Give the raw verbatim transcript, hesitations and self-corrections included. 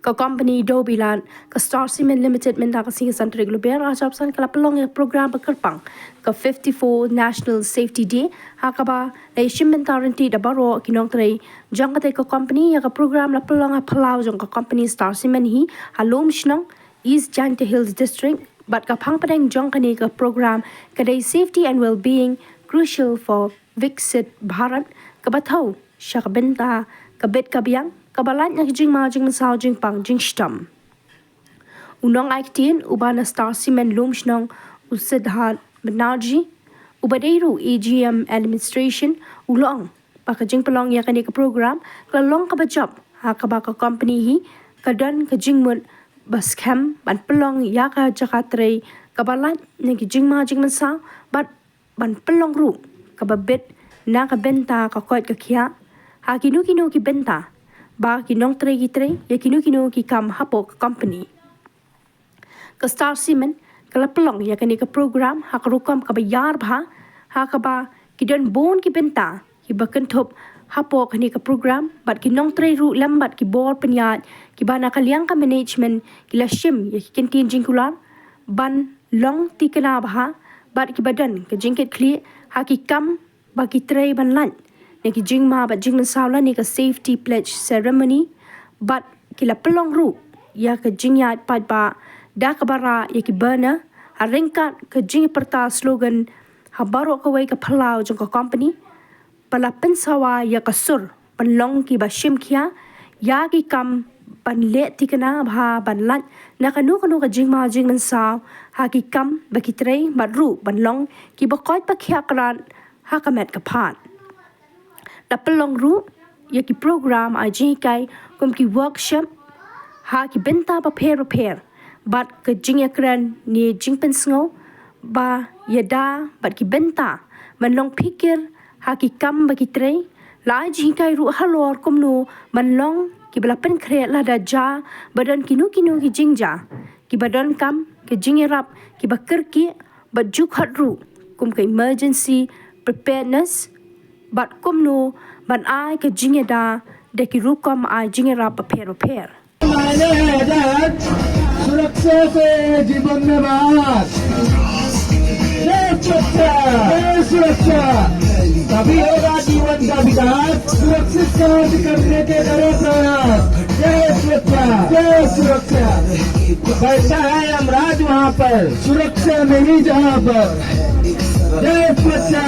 Ka company Dobilat, ka Star Cement Limited mynta ka sngi ka san tarik Lber ar hajar arphew san ka la pynlong ïa ka program ba kyrpang ka fifty-four National Safety Day, ha kaba la ïashim bynta ryntih da baroh ki nongtrei jong katei ka company. Ïa ka program la pynlong ha phyllaw jong ka company Star Cement hi ha Lumshnong, East Jaintia Hills District, bad ka phang pdeng jong kane ka program ka dei Safety and Wellbeing Crucial for Viksit Bharat, kaba thew sha ka bynta ka bit ka biang kaba lait na ka jingma jingmynsaw jingpang jingshitom. U nongai ktien uba na Star Cement Lumshnong, u Siddharth Banerjee, uba dei ruh A G M Administration, u la ong ba ka jingpynlong ïa kane ka program ka la long kaba jop, ha kaba ka company hi ka don ka jingmut ba skhem ban pynlong ïa ka jaka trei kaba lait na ki jingma jingmynsaw, bad ban pynlong ruh kaba bit na ka bynta ka koit ka khiah ha kino kino ki bynta, ba ki nongtrei ki trei ïa kino kino ki kam hapoh ka company. Ka Star Cement ka la pynlong ïa kane ka program ha ka rukom kaba ïar bha, ha kaba ki don bun ki bynta kiba kynthup hapoh kane ka program, bad ki nongtrei ruh lem bad ki bor pynïaid kiba na ka liang ka management ki la shim ïa ki kyntien jingkular ban long thikna bha, bad kiba don ka jingkitkhlieh ha ki kam ba ki trei ban lait na ki jingma bad jingmynsaw lane ka Safety Pledge Ceremony, bad ki la pynlong ruh ïa ka jingïaid paidbah da kaba rah ïa ki banner ha ryngkat ka jingpyrta slogan ha baroh kawei ka phyllaw jong ka company, ba la pynsawa ïa ka sur ban long kiba shim khia ïa ki kam ban leh thikna bha ban lait na kano kano ka jingma jingmynsaw ha ki kam ba ki trei, bad ruh ban long kiba koit ba khiah krad ha ka met ka phad. La pynlong ruh ïa ki program ai jinghikai kum ki workshop ha ki bynta bapher bapher, bad ka jingïakren ne jingpynsngew ba ïada bad ki bynta ban long phikir ha ki kam ba ki trei. La ai jinghikai ruh halor kumno ban long kiba la pynkhreh lada jia ba don kino kino ki jingjia, kiba donkam ka jingïarap kiba kyrkieh bad ju khot ruh kum ka emergency preparedness, bad kumno ban ai ka jingïada da ki rukom ai jingïarap bapher bapher. मायने है डर, सुरक्षा से जीवन में बाहर। जय सुरक्षा, जय सुरक्षा, तभी होगा जीवन का विकास। सुरक्षित कार्य करने के करो प्रयास। जय सुरक्षा, जय सुरक्षा। बैठा है यमराज वहाँ पर, सुरक्षा मेरी जहाँ पर। जय सुरक्षा।